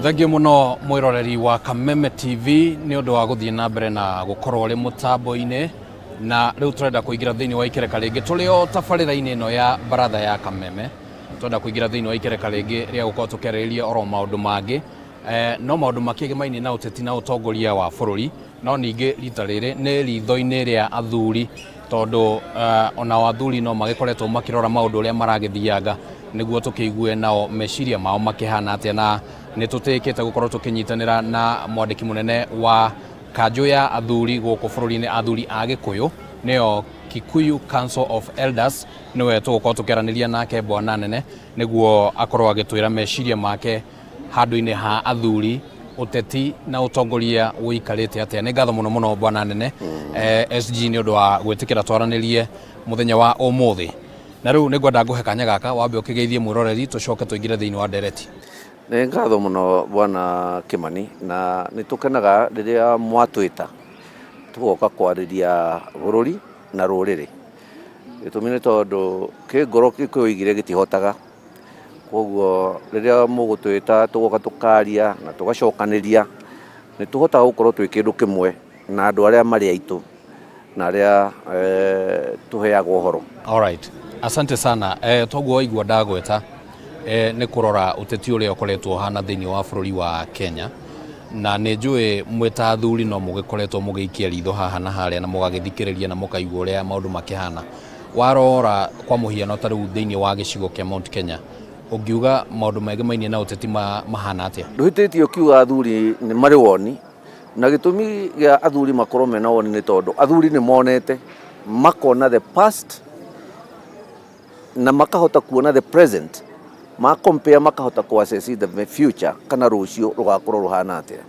Thengiũ mũno mwĩroreri wa Kameme TV nĩ ũndũ wa gũthiĩ na mbere na gũkorwo ũrĩ mũtambo-inĩ, na rĩu tũrenda kũingĩra thĩinĩ wa ikereka rĩngĩ tũrĩ o tabarĩra-inĩ ĩno ya baratha ya Kameme. Tũrenda kũingĩra thĩinĩ wa ikereka rĩngĩ rĩa gũkorwo tũkĩarĩrĩria oro maũndũ mangĩ no maũndũ makĩgemaine na ũteti na ũtongoria wa bũrũri, no ningĩ rita rĩrĩ nĩ ritho-inĩ rĩa athuri tondũ onao athuri no magĩkoretwo makĩrora maũndũ ũrĩa maragĩthianga nĩguo tũkĩigue nao meciria mao makĩhana atĩa, na nĩ tũtĩkĩte gũkorwo tũkĩnyitanĩra na mwandĩki mũnene wa kanjũ ya athuri gũkũ bũrũri-inĩ, athuri a Gĩkũyũ nĩyo Kikuyu Council of Elders, nĩwe tũgũkorwo tũkĩaranĩria nake bwana nene nĩguo akorwo agĩtwĩra meciria make handũ-inĩ ha athuri, ũteti na ũtongoria ũikarĩte atĩa. Nĩ ngatho mũno mũno bwana nene SG nĩ ũndũ wa gwĩtĩkĩra twaranĩrie mũthenya wa ũmũthĩ. Na rĩu nĩ ngwenda ngũhe kanya gaka wambe ũkĩgeithie mwĩroreri tũcoke tũingĩre thĩinĩ wa ndereti. Nĩ ngatho mũno bwana Kĩmani, na nĩ tũkenaga rĩrĩa mwatwĩta tũgoka kwarĩria bũrũri na rũrĩrĩ. Gĩtũmi nĩ tondũ kĩ ngoro Gĩkũyũ oigire gĩtihotaga. Koguo rĩrĩa mũgũtwĩta tũgoka tũkaria na tũgacokanĩria, nĩ tũhotaga gũkorwo twĩ kĩndũ kĩmwe na andũ arĩa marĩ aitũ na arĩa tũheaga ũhoro. Alright. Asante sana. Toguo waigua ndagweta nĩ kũrora ũteti ũrĩa ũkoretwo ũhana thĩinĩ wa bũrũri wa Kenya, na nĩ njũĩ mwĩ ta athuri no mũgĩkoretwo mũgĩikia ritho haha na harĩa na mũgagĩthikĩrĩria na mũkaigua ũrĩa maũndũ makĩhana. Warora kwa mũhiano ta rĩu thĩinĩ wa gĩcigo kĩa Mount Kenya, ũngiuga maũndũ megemainie na ũteti mahana atĩa? Ndũhĩtĩtie ũkiuga athuri nĩ marĩ woni, na gĩtũmi gĩa athuri makorwo mena woni nĩ tondũ athuri nĩ monete, makona the past na makahota kuona the present, ma compare makahota kũ assess the future kana rũciũ rũgakorwo rũhana atĩa.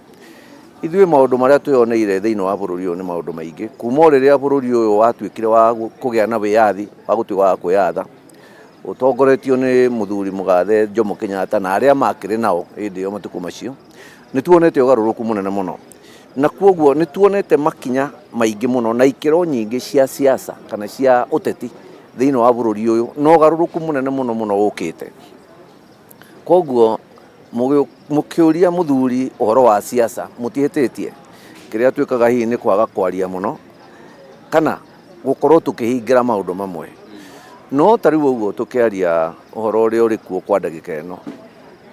Ithuĩ maũndũ marĩa twĩyoneire thĩinĩ wa bũrũri ũyũ nĩ maũndũ maingĩ, kuma o rĩrĩa bũrũri ũyũ watuĩkire wa kũgĩa na wĩyathi wa gũtuĩka wa kwĩyatha, ũtongoretio nĩ mũthuri mũgathe Jomo Kenyatta na arĩa makĩrĩ nao hĩndĩ ĩyo matukũ macio, nĩ tuonete ũgarũrũku mũnene mũno. Na kwoguo nĩ tuonete makinya maingĩ mũno na ikĩro nyingĩ cia siasa kana cia ũteti thĩinĩ wa bũrũri ũyũ, na ũgarũrũku mũnene mũno mũno ũkĩte. Koguo mũkĩũria mũthuri ũhoro wa siasa mũtihĩtĩtie, kĩrĩa twĩkaga hihi nĩ kwaga kwaria mũno kana gũkorwo tũkĩhingĩra maũndũ mamwe. No ta rĩu ũguo tũkĩaria ũhoro ũrĩa ũrĩ kuo kwa ndagĩka ĩno,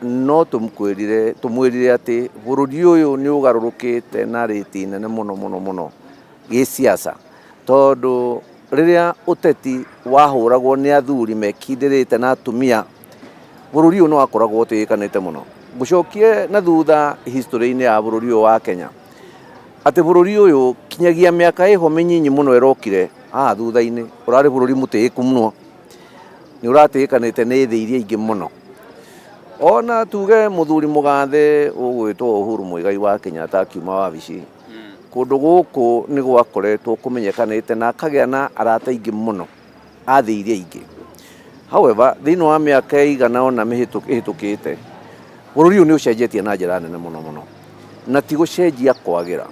no tũmwĩrire tũmwĩrire atĩ bũrũri ũyũ nĩ ũgarũrũkĩte na rĩti nene mũno mũno mũno gĩsiasa, tondũ rĩrĩa ũteti wahũragwo nĩ athuri mekindĩrĩte na atumia, bũrũri ũyũ nĩ wakoragwo ũtĩĩkanĩte mũno. Ngũcokie na thutha history-inĩ ya bũrũri ũyũ wa Kenya, atĩ bũrũri ũyũ kinyagia mĩaka ĩho mĩnyinyi mũno ĩrokire haha thutha-inĩ, ũrarĩ bũrũri mũtĩĩku mũno, nĩ ũratĩĩkanĩte nĩ thĩ iria ingĩ mũno. Ona tuge mũthuri mũgathe ũgwĩtwo Uhuru Muigai wa Kenyatta akiuma wabici, kũndũ gũkũ nĩ gwakoretwo kũmenyekanĩte na akagĩa na arata aingĩ mũno a thĩ iria ingĩ. However, thĩinĩ wa mĩaka ĩigana ũna ĩhĩtũkĩte, bũrũri ũyũ nĩ ũcenjetie na njĩra nene mũno mũno, na ti gũcenjia kwagĩra,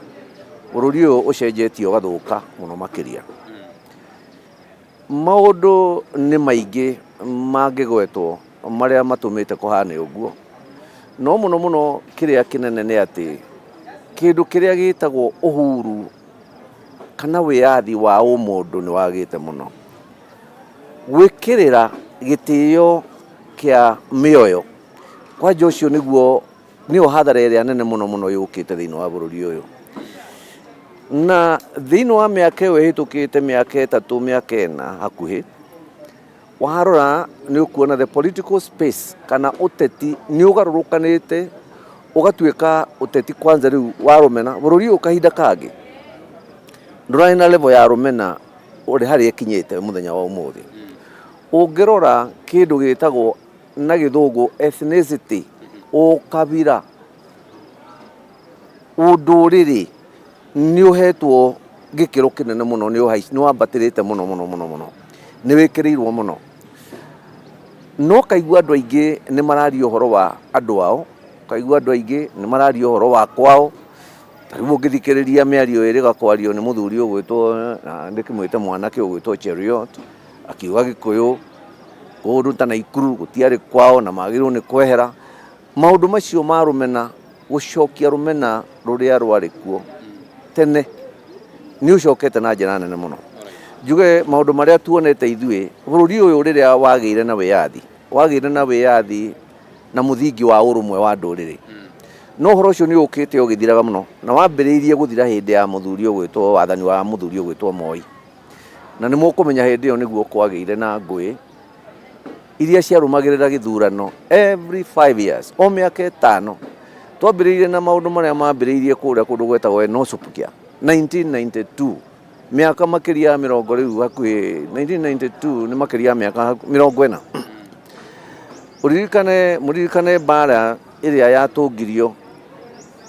bũrũri ũyũ ũcenjetie ũgathũka mũno makĩria. Maũndũ nĩ maingĩ mangĩgwetwo marĩa matũmĩte kũhane ũguo, no mũno mũno kĩrĩa kĩnene nĩ atĩ kĩndũ kĩrĩa gĩtagwo uhuru kana wĩyathi wa ũmũndũ nĩ wagĩte mũno. Gwĩkĩrĩra gĩtĩo kĩa mĩoyo, kwanja ũcio nĩguo nĩyo hathara ĩrĩa nene mũno mũno yũkĩte thĩinĩ wa bũrũri ũyũ. Na thĩinĩ wa mĩaka ĩyo ĩhĩtũkĩte mĩaka ĩtatũ mĩaka ĩna hakuhĩ, warora nĩ ũkuona the political space kana ũteti nĩ ũgarũrũkanĩte ũgatuĩka ũteti kwanza rĩu wa rũmena. Bũrũri ũyũ kahinda kangĩ ndũrarĩ na level ya rũmena ũrĩ harĩa ĩkinyĩte mũthenya wa ũmũthĩ. Ũngĩrora kĩndũ gĩtagwo na gĩthũngũ ethnicity, ũkabira, ũndũrĩrĩ nĩ ũhetwo gĩkĩro kĩnene mũno, nĩ wambatĩrĩte mũno mũno mũno mũno, nĩ wĩkĩrĩirwo mũno. No ũkaigua andũ aingĩ nĩ mararia ũhoro wa andũ ao, ũkaigua andũ aingĩ nĩ mararia ũhoro wa kwao. Ta rĩu ũngĩthikĩrĩria mĩario ĩrĩga kwario nĩ mũthuri ũgwĩtwo, na ndĩkĩmwĩte mwanake ũgwĩtwo Cheruiyot, akiuga Gĩkũyũ kũndũ ta Naikuru gũtiarĩ kwao na magĩrĩirwo nĩ kwehera. Maũndũ macio ma rũmena Gũcokia rũmena rũrĩa rwarĩ kuo tene nĩ ũcokete na njĩra nene mũno. Njuge maũndũ marĩa tuonete ithuĩ bũrũri ũyũ rĩrĩa wagĩire na wĩyathi, wagĩire na wĩyathi na mũthingi wa ũrũmwe wa ndũrĩrĩ. No ũhoro ũcio nĩ ũkĩte ũgĩthiraga mũno na wambĩrĩirie gũthira hĩndĩ ya mũthuri ũgwĩtwo wathani wa mũthuri ũgwĩtwo Moi. Na nĩ mũkũmenya hĩndĩ ĩyo nĩguo kwagĩire na ngũĩ iria ciarũmagĩrĩra gĩthurano every 5 years, o mĩaka 5. Twambĩrĩirie na maũndũ marĩa mambĩrĩirie kũrĩa kũndũ gwetagwo Enosupukia 1992, mĩaka makĩria ya mĩrongo rĩu hakuhĩ 1992 nĩ makĩria ya mĩaka 40. Ũririkane, mũririkane mbara ĩrĩa yatũngirio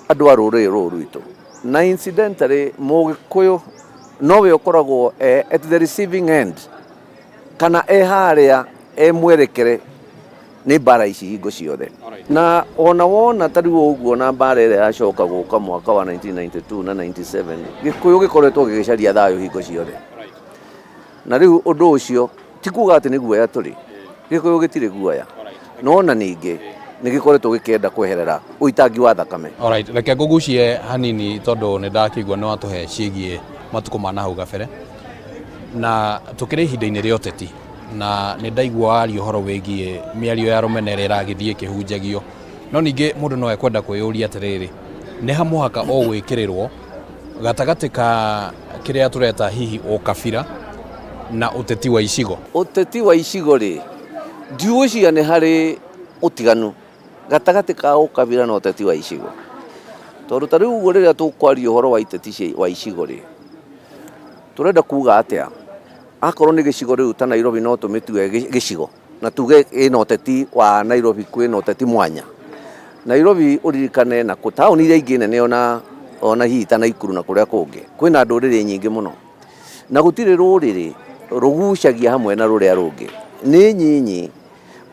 andũ a rũrĩrĩ rũrũ rwitũ. Na incidentally Mũgĩkũyũ nowe ũkoragwo at the receiving end kana e harĩa e mwerekere nĩ mbara ici hingo ciothe. Na ona wona ta rĩu ũguo na mbara ĩrĩa yacoka gũka mwaka wa 1992 na 97, Gĩkũyũ gĩkoretwo gĩgĩcaria thayũ hingo ciothe. Na rĩu ũndũ ũcio ti kuga atĩ nĩ guoya tũrĩ, Gĩkũyũ gĩtirĩ guoya, no ona ningĩ nĩ gĩkoretwo gĩkĩenda kweherera ũitangi wa thakame. Alright, reke ngũgucie hanini tondũ nĩ ndakĩigua nĩ watũhe ciĩgiĩ matukũ ma nahau gabere na tũkĩrĩ ihinda-inĩ rĩa ũteti na nĩ ndaigua waria ũhoro wĩgiĩ mĩario ya rũmena ĩrĩa ĩragĩthiĩ ĩkĩhunjagio, no ningĩ mũndũ no ekwenda kwĩyũria atĩrĩrĩ, nĩ ha mũhaka ũgwĩkĩrĩrwo gatagatĩ ka kĩrĩa tũreta hihi ũkabira na ũteti wa icigo? Ũteti wa icigo rĩ, ndiũgwĩciria nĩ harĩ ũtiganu gatagatĩ ka ũkabira na ũteti wa icigo. Tondũ ta rĩu ũguo rĩrĩa tũkwaria ũhoro wa iteti wa icigo rĩ, tũrenda kuga atĩa? Akorwo nĩ gĩcigo rĩu ta Nairobi no tũmĩtue gĩcigo na tuge ĩna ũteti wa Nairobi, kwĩna ũteti mwanya. Nairobi ũririkane na taũni iria ingĩ nene ona hihi ta Naikuru na kũrĩa kũngĩ, kwĩna ndũrĩrĩ nyingĩ mũno. Na gũtirĩ rũrĩrĩ rũgucagia hamwe na rũrĩa rũngĩ. Nĩ nyinyi,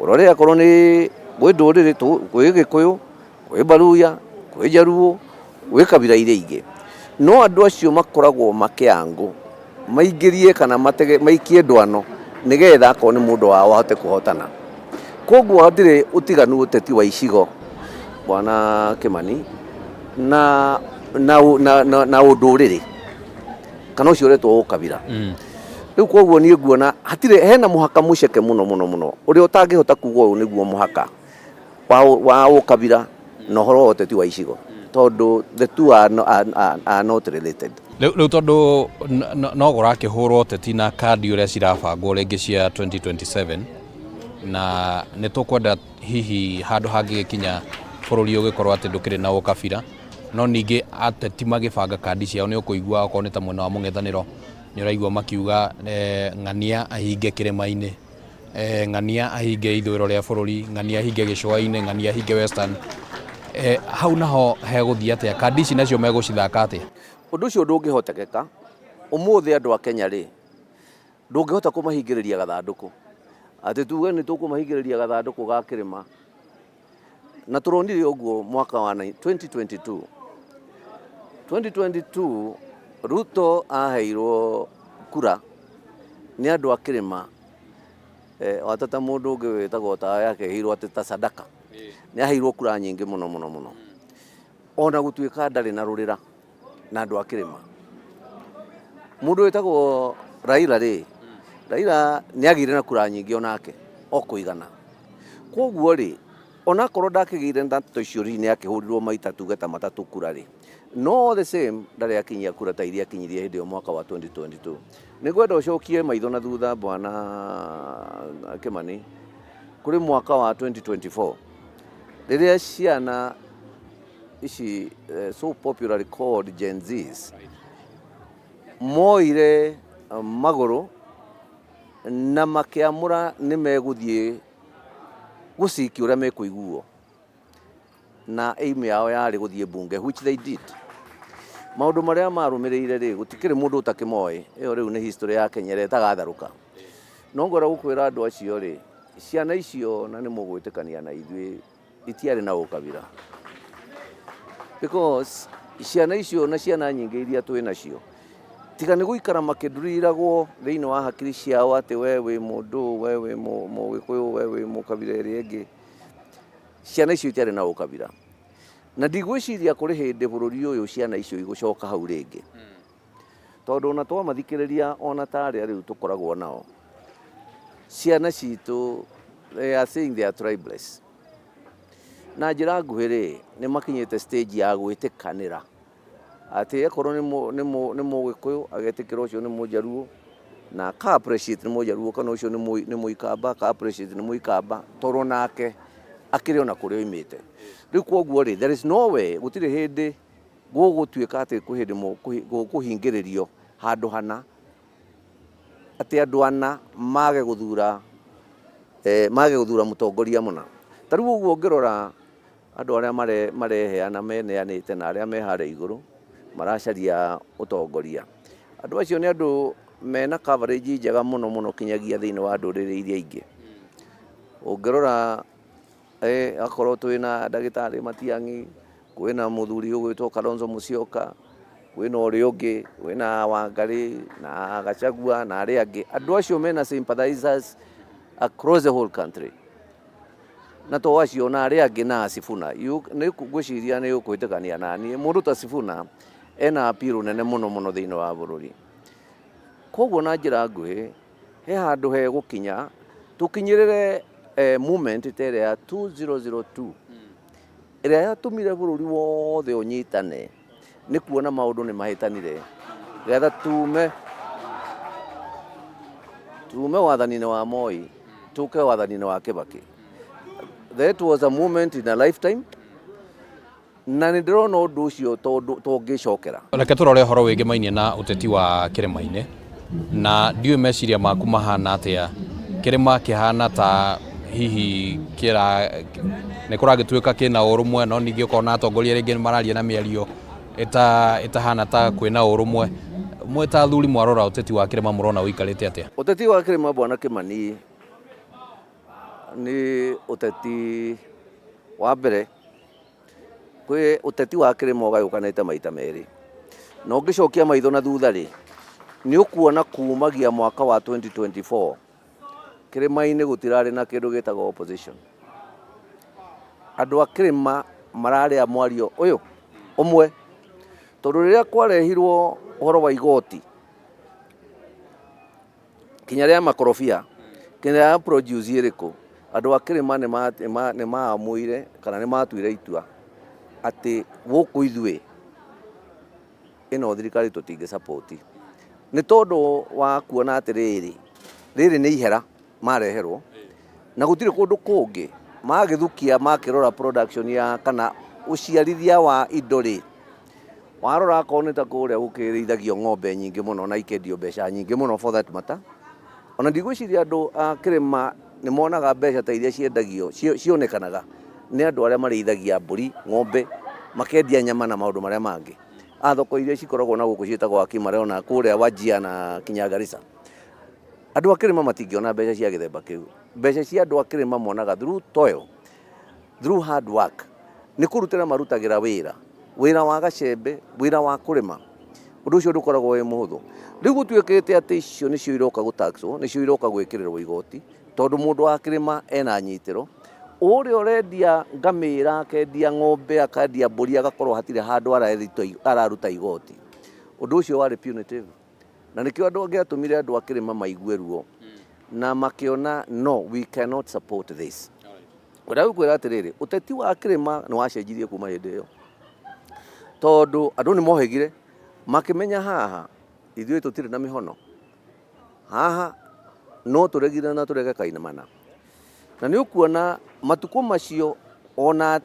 ũrore akorwo nĩ kwĩ ndũrĩrĩ, kwĩ Gĩkũyũ, kwĩ Baluya, kwĩ Jaluo, gwĩ kabira iria ingĩ. No andũ acio makoragwo makĩangũ maingĩrie kana matege, maikie ndwano nĩgetha akorwo nĩ mũndũ wao ahote kũhotana. Koguo hatirĩ ũtiganu ũteti wa icigo Bwana Kĩmani na na na na, na ũndũrĩrĩ kana ũcio ũretwo ũkabira. Rĩu koguo niĩ nguona hatirĩ, hena mũhaka mũceke mũno mũno mũno ũrĩa ũtangĩhota kuga ũyũ nĩguo mũhaka wa ũkabira na ũhoro wa ũteti wa icigo, tondũ the two are not related. Rĩu tondũ no kũrakĩhũrwo ũteti na kandi ũrĩa cirabangwo rĩngĩ cia 2027, na nĩ tũkwenda hihi handũ hangĩgĩkinya bũrũri ũgĩkorwo atĩ ndũkĩrĩ na ũkabira, no ningĩ ateti magĩbanga kandi ciao nĩ ũkũigua okorwo nĩ ta mwena wa mũng'ethanĩro nĩ ũraigua makiuga ng'ania ahinge kĩrĩma-inĩ, ng'ania ahinge ithũĩro rĩa bũrũri, ng'ania ahinge gĩcũa-inĩ, ng'ania ahinge western. Hau naho hegũthiĩ atĩa? Kandi ici nacio megũcithaka atĩa? Ũndũ ũcio ndũngĩhotekeka. Ũmũthĩ andũ a Kenya rĩ, ndũngĩhota kũmahingĩrĩria gathandũkũ atĩ tuge nĩ tũkũmahingĩrĩria gathandũkũ ga kĩrĩma. Na tũronire ũguo mwaka wa 2022. 2022 Ruto aheirwo kura nĩ andũ a kĩrĩma, watata mũndũ ũngĩ wĩtagwo ta yakeheirwo atĩ ta sadaka. Nĩ aheirwo kura nyingĩ mũno mũno mũno, ona gũtuĩka ndarĩ na rũrĩra na andũ a kĩrĩma. Mũndũ wĩtagwo Raila rĩ, Raila nĩ agĩire na kura nyingĩ onake o kũigana. Koguo rĩ, onakorwo ndakĩgĩire na ta icio rĩ, nĩ akĩhũrirwo maita tuge ta matatũ kura rĩ, no all the same ndarĩ akinyia kura ta iria akinyirie hĩndĩ ĩyo mwaka wa 2022. Nĩ ngwenda ũcokie maitho na thutha Bwana Kĩmani, kũrĩ mwaka wa 2024 rĩrĩa ciana ici so popularly called Gen Zs moire magũrũ na makĩamũra nĩ megũthiĩ gũcikia ũrĩa mekũiguo, na aim yao yarĩ gũthiĩ bunge, which they did. Maũndũ marĩa marũmĩrĩire rĩ, gũtikĩrĩ mũndũ ũtakĩmoĩ, ĩyo rĩu nĩ history ya Kenya ĩrĩa ĩtagatharũka. No ngwenda gũkwĩra andũ acio rĩ, ciana icio na nĩ mũgwĩtĩkania na ithuĩ itiarĩ na ũkabira, because ciana icio na ciana nyingĩ iria twĩ nacio tiga nĩ gũikara makĩnduriragwo thĩinĩ wa hakiri ciao atĩ we wĩ mũndũ, we wĩ mũgĩkũyũ, we wĩ mũkabira ĩrĩa ĩngĩ, ciana icio itiarĩ na ũkabira. Na ndigwĩciria kũrĩ hĩndĩ bũrũri ũyũ ciana icio igũcoka hau rĩngĩ, tondũ ona twamathikĩrĩria ona ta arĩa rĩu tũkoragwo nao, ciana citũ, they are saying they are tribeless. Na njĩra nguhĩ rĩ, nĩ makinyĩte stage ya gwĩtĩkanĩra atĩ akorwo nĩ Mũgĩkũyũ agetĩkĩra ũcio nĩ Mũjaruo, na aka appreciate nĩ Mũjaruo, kana ũcio nĩ Mũikamba aka appreciate nĩ Mũikamba, tondũ nake akĩrĩ ona kũrĩa oimĩte. Rĩu kwoguo rĩ, there is no way, gũtirĩ hĩndĩ gũgũtuĩka atĩ kwĩ hĩndĩ gũkũhingĩrĩrio handũ hana atĩ andũ ana mage gũthura, mage gũthura mũtongoria mũna. Ta rĩu ũguo ũngĩrora andũ arĩa mareheana meneanĩte na arĩa me harĩa igũrũ maracaria ũtongoria, andũ acio nĩ andũ mena coverage njega mũno mũno kinyagia thĩinĩ wa ndũrĩrĩ iria ingĩ. Ũngĩrora akorwo twĩna ndagĩtarĩ Matiang'i, kwĩna mũthuri ũgwĩtwo Kalonzo Musyoka, kwĩna ũrĩa ũngĩ, kwĩna Wangarĩ na Gachagua na arĩa angĩ, andũ acio mena sympathizers across the whole country. Na to acio na arĩa angĩ na Sifuna, nĩ ngwĩciria nĩ ũkwĩtĩkania na niĩ, mũndũ ta Sifuna ena appeal nene mũno mũno thĩinĩ wa bũrũri. Koguo na njĩra nguhĩ, he handũ hegũkinya tũkinyĩrĩre movement ta ĩrĩa ya 2002 ĩrĩa yatũmire bũrũri wothe ũnyitane, nĩ kuona maũndũ nĩ mahĩtanire, getha tume wathani-inĩ wa Moi tũke wathani-inĩ wa Kibaki. That was a moment in a lifetime, na nĩ ndĩrona ũndũ ũcio tondũ tũngĩcokera. Reke tũrore ũhoro wĩgĩmainie na ũteti wa kĩrĩma-inĩ, na ndiũĩ meciria maku mahana atĩa. Kĩrĩma kĩhana ta hihi kĩra nĩ kũragĩtuĩka kĩna ũrũmwe, no ningĩ ũkona atongoria rĩngĩ nĩ mararia na mĩario ĩtahana ta kwĩna ũrũmwe. Mwĩ ta athuri mwarora ũteti wa kĩrĩma mũrona ũikarĩte atĩa? Ũteti wa kĩrĩma, Bwana Kimani, nĩ ũteti wa mbere. Kwĩ ũteti wa kĩrĩma ũgayũkanĩte maita merĩ, na ũngĩcokia maitho na thutha rĩ, nĩ ũkuona kumagia mwaka wa 2024 kĩrĩma-inĩ gũtirarĩ na kĩndũ gĩtagwo opposition. Andũ a kĩrĩma mararĩa mwario ũyũ ũmwe, tondũ rĩrĩa kwarehirwo ũhoro wa igoti kinya rĩa makorobia, kinya rĩa produce ĩrĩkũ, andũ a kĩrĩma nĩ maamuire kana nĩ matuire itua atĩ gũkũ ithuĩ ĩno thirikari tũtingĩ support, nĩ tondũ wa kuona atĩrĩrĩ, rĩrĩ nĩ ihera mareherwo na gũtirĩ kũndũ kũngĩ magĩthukia makĩrora production ya kana ũciarithia wa indo rĩ, warora akorwo nĩ ta kũrĩa gũkĩrĩithagio ng'ombe nyingĩ mũno na ikendio mbeca nyingĩ mũno for that matter. Ona ndigwĩciria andũ a kĩrĩma nĩ monaga mbeca ta iria ciendagio cionekanaga nĩ andũ arĩa marĩithagia mbũri, ng'ombe, makendia nyama na maũndũ marĩa mangĩ. A thoko iria cikoragwo na gũkũ ciĩtagwo Akimara ona kũrĩa Wajir na kinya Garissa, andũ a kĩrĩma matingĩona mbeca cia gĩthemba kĩu. Mbeca cia andũ a kĩrĩma monaga through toil, through hard work, nĩ kũrutĩra marutagĩra wĩra, wĩra wa gacembe, wĩra wa kũrĩma. Ũndũ ũcio ndũkoragwo wĩ mũhũthũ. Rĩu gũtuĩkĩte atĩ icio nĩcio iroka gũtaxwo, nĩcio iroka gwĩkĩrĩrwo igoti, tondũ mũndũ wa kĩrĩma ena nyitĩro. Ũrĩa ũrendia ngamĩra, akendia ng'ombe, akendia mbũri, agakorwo hatirĩ handũ araruta igoti. Ũndũ ũcio warĩ punitive, na nĩkĩo andũ angĩatũmire andũ a kĩrĩma maigue ruo na makĩona, no, we cannot support this. Ũrĩa gũkwĩra atĩrĩrĩ, ũteti wa kĩrĩma nĩ wacenjirie kuma hĩndĩ ĩyo, tondũ andũ nĩ mohĩgire makĩmenya haha ithuĩ tũtirĩ na mĩhono, haha no tũregire na tũrege kainamana. Na nĩ ũkuona matukũ macio ona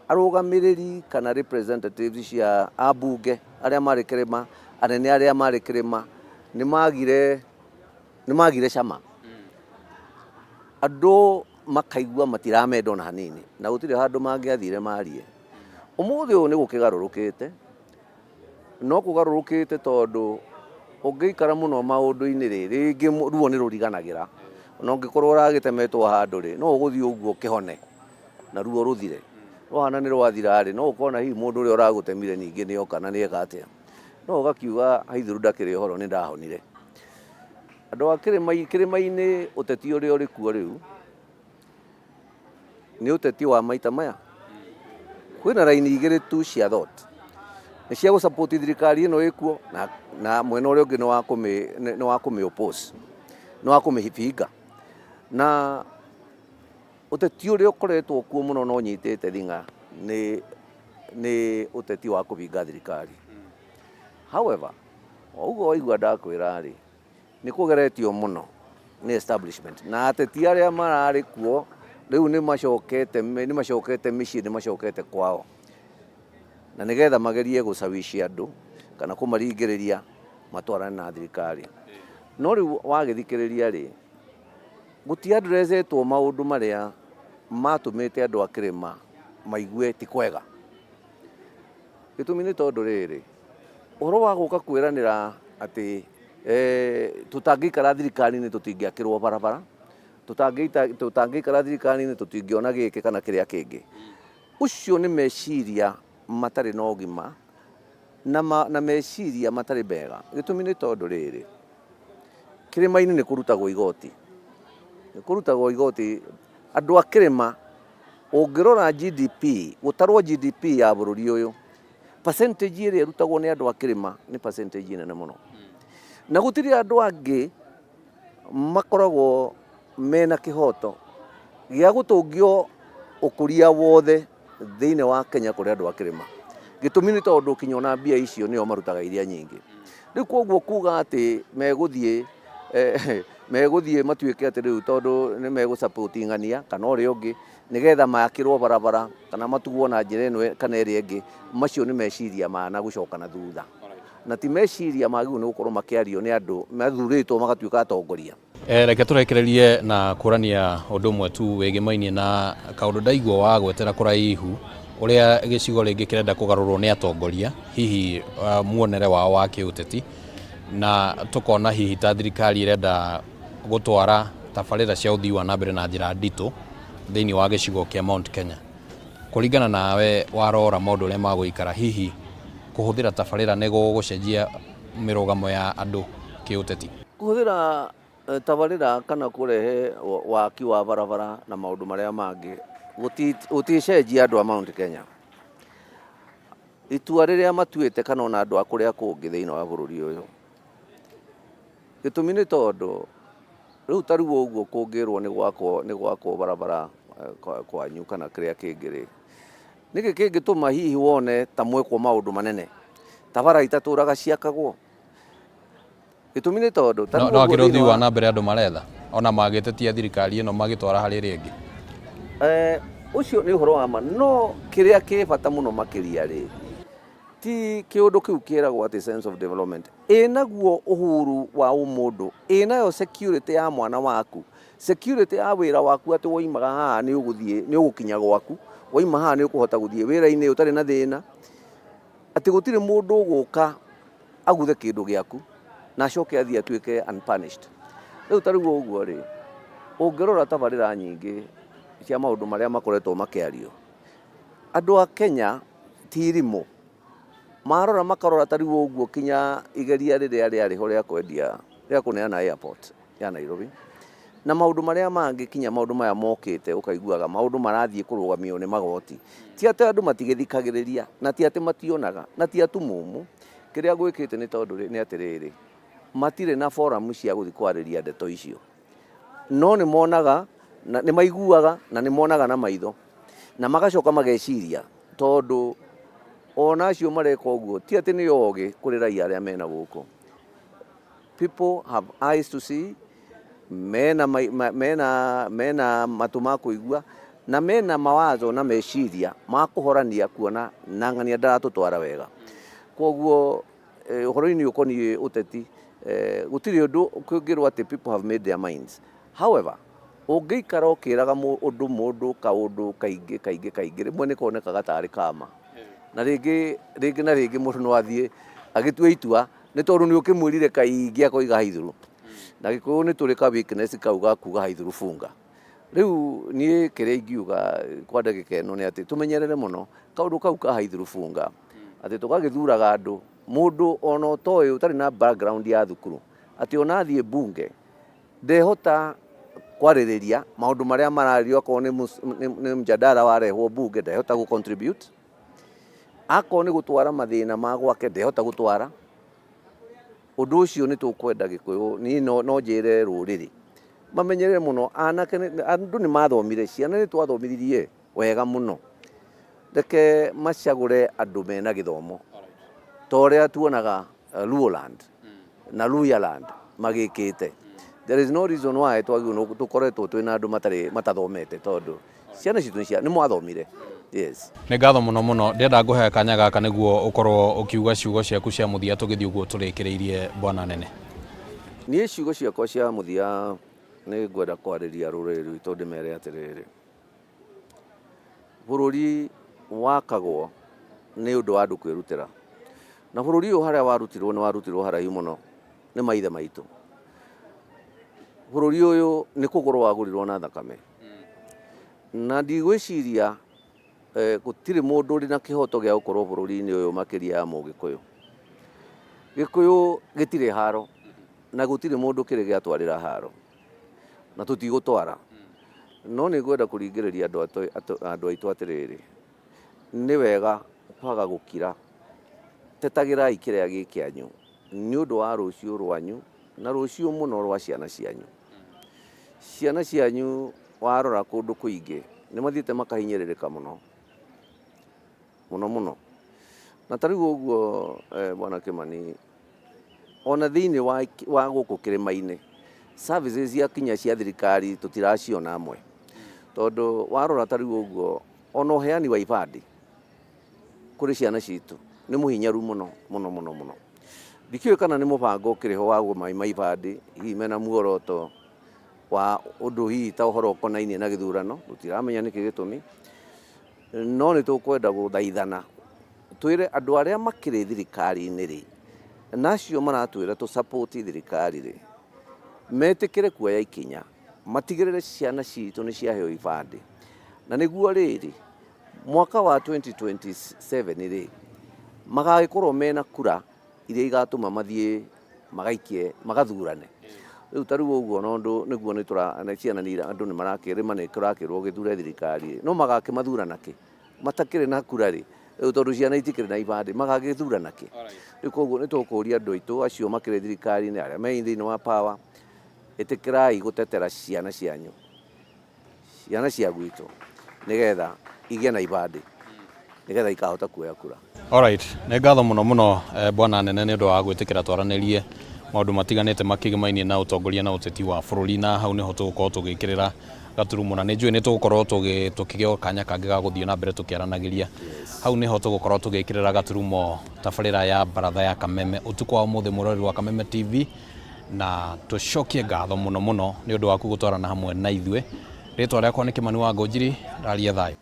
arũgamĩrĩri kana representatives cia ambunge arĩa marĩ kĩrĩma, anene arĩa marĩ kĩrĩma, nĩ magire cama. Andũ makaigua matiramenda ona hanini, na gũtirĩ handũ mangĩathire marie. Ũmũthĩ ũyũ nĩ gũkĩgarũrũkĩte, no kũgarũrũkĩte tondũ ũngĩikara mũno maũndũ-inĩ rĩ, rĩngĩ ruo nĩ rũriganagĩra. Ona ũngĩkorwo ũragĩtemetwo handũ rĩ, no ũgũthiĩ ũguo ũkĩhone na ruo rũthire. Rwahana nĩ rwathira rĩ, no ũkona hihi mũndũ ũrĩa ũragũtemire ningĩ nĩ oka na nĩ eka atĩa, no ũgakiuga haithũru ndakĩrĩ ũhoro, nĩ ndahonire. Andũ a kĩrĩma-inĩ, ũteti ũrĩa ũrĩ kuo rĩu nĩ ũteti wa maita maya. Kwĩna raini igĩrĩ tu cia thought, nĩ cia gũ-support thirikari ĩno ĩkuo na mwena ũrĩa ũngĩ nĩ wa kũmĩ oppose, nĩ wa kũmĩbinga. Na ũteti ũrĩa ũkoretwo kuo mũno na ũnyitĩte thing'a nĩ ũteti wa kũbinga thirikari. However, o ũguo waigua ndakwĩra rĩ, nĩ kũgeretio mũno nĩ establishment na ateti arĩa mararĩ kuo rĩu nĩ macokete mĩciĩ, nĩ macokete kwao na nĩgetha magerie gũcawici andũ kana kũmaringĩrĩria matwarane na thirikari. No rĩu wagĩthikĩrĩria rĩ, gũti addressetwo maũndũ marĩa matũmĩte andũ a kĩrĩma maigue ti kwega. Gĩtũmi nĩ tondũ rĩrĩ, ũhoro wa gũka kwĩranĩra atĩ tũtangĩikara thirikari-inĩ tũtingĩakĩrwo barabara, tũtangĩikara thirikari-inĩ tũtingĩona gĩkĩ kana kĩrĩa kĩngĩ, ũcio nĩ meciria matarĩ na ũgima na meciria matarĩ mega. Gĩtũmi nĩ tondũ rĩrĩ, kĩrĩma-inĩ nĩ kũrutagwo igoti, nĩ kũrutagwo igoti. Andũ a kĩrĩma, ũngĩrora GDP, gũtarwo GDP ya bũrũri ũyũ, percentage ĩrĩa ĩrutagwo nĩ andũ a kĩrĩma nĩ percentage nene mũno, na gũtirĩ andũ angĩ makoragwo mena kĩhoto gĩa gũtũngio ũkũria wothe thĩinĩ wa Kenya kũrĩ andũ a kĩrĩma. Gĩtũmi nĩ tondũ kinya ona mbia icio nĩo marutaga iria nyingĩ. Rĩu koguo kuga atĩ megũthiĩ matuĩke atĩ rĩu tondũ nĩ megũ support ng'ania kana ũrĩa ũngĩ nĩgetha makĩrwo barabara kana matugwo na njĩra ĩno kana ĩrĩa ĩngĩ, macio nĩ meciria ma na gũcoka na thutha, na ti meciria magĩrĩirwo nĩ gũkorwo makĩario nĩ andũ mathurĩtwo magatuĩka atongoria. Reke tũrekererie na kũrania ũndũ ũmwe tu wĩgĩmainie na kaũndũ ndaigua wa gwetera kũraihu, ũrĩa gĩcigo rĩngĩ kĩrenda kũgarũrwo nĩ atongoria, hihi muonere wao wa kĩũteti, na tũkona hihi ta thirikari ĩrenda gũtwara tabarĩra cia ũthii wa na mbere na njĩra nditũ thĩinĩ wa gĩcigo kĩa Mount Kenya. Kũringana nawe, warora maũndũ ũrĩa magũikara, hihi kũhũthĩra tabarĩra nĩ gũgũcenjia mĩrũgamo ya andũ kĩũteti? Kũhũthĩra tabarĩra kana kũrehe waki wa barabara na maũndũ marĩa mangĩ gũticenjia andũ a Mount Kenya itua rĩrĩa matuĩte kana ona andũ a kũrĩa kũngĩ thĩinĩ wa bũrũri ũyũ. Gĩtũmi nĩ tondũ rĩu ta rĩu ũguo kũngĩrwo nĩ gwakwo barabara kwanyu kana kĩrĩa kĩngĩ rĩ, nĩkĩ kĩngĩtũma hihi wone ta mwekwo maũndũ manene ta bara itatũraga ciakagwo? Gĩtũmi nĩ tondũ ta No rĩu no ũguo akĩrĩ thĩinĩ ũthii wa wa na mbere andũ maretha ona magĩtetia thirikari ĩno magĩtwara harĩ ĩrĩa ĩngĩ. Ũcio nĩ ũhoro wa ma, no kĩrĩa kĩ bata mũno makĩria rĩ, ti kĩũndũ kĩu kĩragwo atĩ sense of development ĩnaguo, uhuru wa ũmũndũ ĩnayo, security ya mwana waku, security ya wĩra waku, atĩ woimaga haha nĩ ũgũthiĩ, nĩ ũgũkinya gwaku, waima haha nĩ ũkũhota gũthiĩ wĩra-inĩ ũtarĩ na thĩna, atĩ gũtirĩ mũndũ ũgũka aguthe kĩndũ gĩaku na acoke athiĩ atuĩke unpunished. Rĩu ta rĩu ũguo rĩ, ũngĩrora tabarĩra nyingĩ cia maũndũ marĩa makoretwo makĩario, andũ a Kenya ti irimũ. Marora makarora ta rĩu ũguo kinya igeria rĩrĩa rĩarĩ ho rĩa kwendia, rĩa kũneana airport ya Nairobi na maũndũ marĩa mangĩ, kinya maũndũ maya mokĩte, ũkaiguaga maũndũ marathiĩ kũrũgamio nĩ magoti. Ti atĩ andũ matigĩthikagĩrĩria, na ti atĩ mationaga, na ti atumumu. Kĩrĩa gwĩkĩte nĩ tondũ nĩ atĩrĩrĩ, matirĩ na forum cia gũthiĩ kwarĩria ndeto icio, no nĩ monaga na nĩ maiguaga na nĩ monaga na maitho na magacoka mageciria, tondũ ona acio mareka ũguo ti atĩ nĩ ogĩ kũrĩ raia arĩa mena gũkũ. People have eyes to see, mena matũ ma kũigua na mena mawazo na meciria ma kũhorania kuona na ng'ania ndaratũtwara wega. Koguo ũhoro-inĩ ũkoniĩ ũteti, gũtirĩ ũndũ kũngĩrwo atĩ people have made their minds. However, ũngĩikara ũkĩraga ũndũ mũndũ kaũndũ kaingĩ kaingĩ kaingĩ, rĩmwe nĩ konekaga tarĩ kama, na rĩngĩ rĩngĩ na rĩngĩ mũndũ no athiĩ agĩtua itua nĩ tondũ nĩ ũkĩmwĩrire kaingĩ akoiga haithuru. Na Gĩkũyũ nĩ tũrĩ ka weakness kau ga kuga haithuru bunga. Rĩu niĩ kĩrĩa ingiuga kwa ndagĩka ĩno nĩ atĩ tũmenyerere mũno kaũndũ kau ka haithuru bunga, atĩ tũgagĩthuraga andũ, mũndũ ona ũtoĩ, ũtarĩ na background ya thukuru, atĩ ona athiĩ bunge ndehota kwarĩrĩria maũndũ marĩa mararĩrio. Akorwo nĩ mjadala warehwo bunge, ndehota gũ contribute. Akorwo nĩ gũtwara mathĩna ma gwake ndehota gũtwara. Ũndũ ũcio nĩ tũkwenda Gĩkũyũ, niĩ no njĩre rũrĩrĩ mamenyerere mũno anake, andũ nĩ mathomire, ciana nĩ twathomithirie wega mũno. Reke macagũre andũ mena gĩthomo ta ũrĩa tuonaga Luoland na Luhyaland magĩkĩte. There is no reason why twagĩrĩirwo tũkoretwo twĩna andũ matarĩ matathomete tondũ ciana citũ nĩ mwathomire. Yes. Nĩ ngatho mũno mũno. Ndĩrenda ngũhe kanya gaka nĩguo ũkorwo ũkiuga ciugo ciaku cia mũthia tũgĩthiĩ ũguo tũrĩkĩrĩirie bwana nene. Niĩ ciugo ciakwa cia mũthia nĩ ngwenda kwarĩria rũrĩrĩ rwitũ ndĩmere atĩrĩrĩ, bũrũri wakagwo nĩ ũndũ wa andũ kwĩrutĩra, na bũrũri ũyũ harĩa warutirwo nĩ warutirwo haraihu mũno nĩ maithe maitũ. Bũrũri ũyũ nĩ kũgũrwo wagũrirwo na thakame, na ndigwĩciria gũtirĩ mũndũ ũrĩ na kĩhoto gĩa gũkorwo bũrũri-inĩ ũyũ makĩria ya Mũgĩkũyũ. Gĩkũyũ gĩtirĩ haro na gũtirĩ mũndũ kĩrĩ gĩatwarĩra haro na tũtigũtwara. No nĩ ngwenda kũringĩrĩria andũ aitũ atĩrĩrĩ, nĩ wega kwaga gũkira, tetagĩrai kĩrĩa gĩ kĩanyu nĩ ũndũ wa rũciũ rwanyu na rũciũ mũno rwa ciana cianyu. Ciana cianyu warora kũndũ kũingĩ nĩ mathiĩte makahinyĩrĩrĩka mũno mũno mũno. Na ta rĩu ũguo bwana Kĩmani, ona thĩinĩ wa gũkũ kĩrĩma-inĩ services cia kinya cia thirikari tũtiraciona amwe, tondũ warora ta rĩu ũguo ona ũheani wa ibandĩ kũrĩ ciana citũ nĩ mũhinyaru mũno mũno mũno mũno. Ndikĩũĩ kana nĩ mũbango ũkĩrĩ ho wa kũmaima ibandĩ, hihi mena muoroto wa ũndũ hihi ta ũhoro ũkonainie na gĩthurano, tũtiramenya nĩkĩ gĩtũmi, no nĩ tũkwenda gũthaithana twĩre andũ arĩa makĩrĩ thirikari-inĩ rĩ, na acio maratwĩra tũ support thirikari rĩ, metĩkĩre kuoya ikinya matigĩrĩre ciana citũ nĩ ciaheo ibandĩ. Na nĩguo rĩrĩ, mwaka wa 2027 rĩ, magagĩkorwo mena kura iria igatũma mathiĩ magaikie magathurane. Rĩu ta rĩu ũguo nondũ nĩguo nĩ tũra ciana nĩ andũ nĩ marakĩrĩma nĩ kũrakĩrwo gĩthure thirikari, no magakĩmathura nakĩ matakĩrĩ na kura rĩ, rĩu tondũ ciana itikĩrĩ na ibandĩ magagĩthura nakĩ. Rĩu koguo nĩ tũkũria andũ aitũ acio makĩrĩ thirikari-inĩ arĩa me thĩinĩ wa power, ĩtĩkĩrai gũtetera ciana cianyu, ciana cia gwitũ, nĩgetha igĩe na ibandĩ, nĩgetha ikahota kuoya kura. Alright, nĩ ngatho mũno mũno bwana nene nĩ ũndũ wa gwĩtĩkĩra twaranĩrie maũndũ matiganĩte makĩgĩmainie na ũtongoria na ũteti wa bũrũri, na hau nĩho tũgũkorwo tũgĩkĩrĩra gaturumo, na nĩ njũĩ nĩ tũgũkorwo tũkĩgĩa kanya kangĩ ga gũthiĩ na mbere tũkĩaranagĩria. Hau nĩho tũgũkorwo tũgĩkĩrĩra gaturumo tabarĩra ya baratha ya Kameme ũtukũ wa ũmũthĩ, mũroreri wa Kameme TV, na tũcokie ngatho mũno mũno nĩ ũndũ waku gũtwarana hamwe na ithuĩ. Rĩtwa rĩakwa nĩ Kĩmani wa Ngũnjiri, raria thayũ.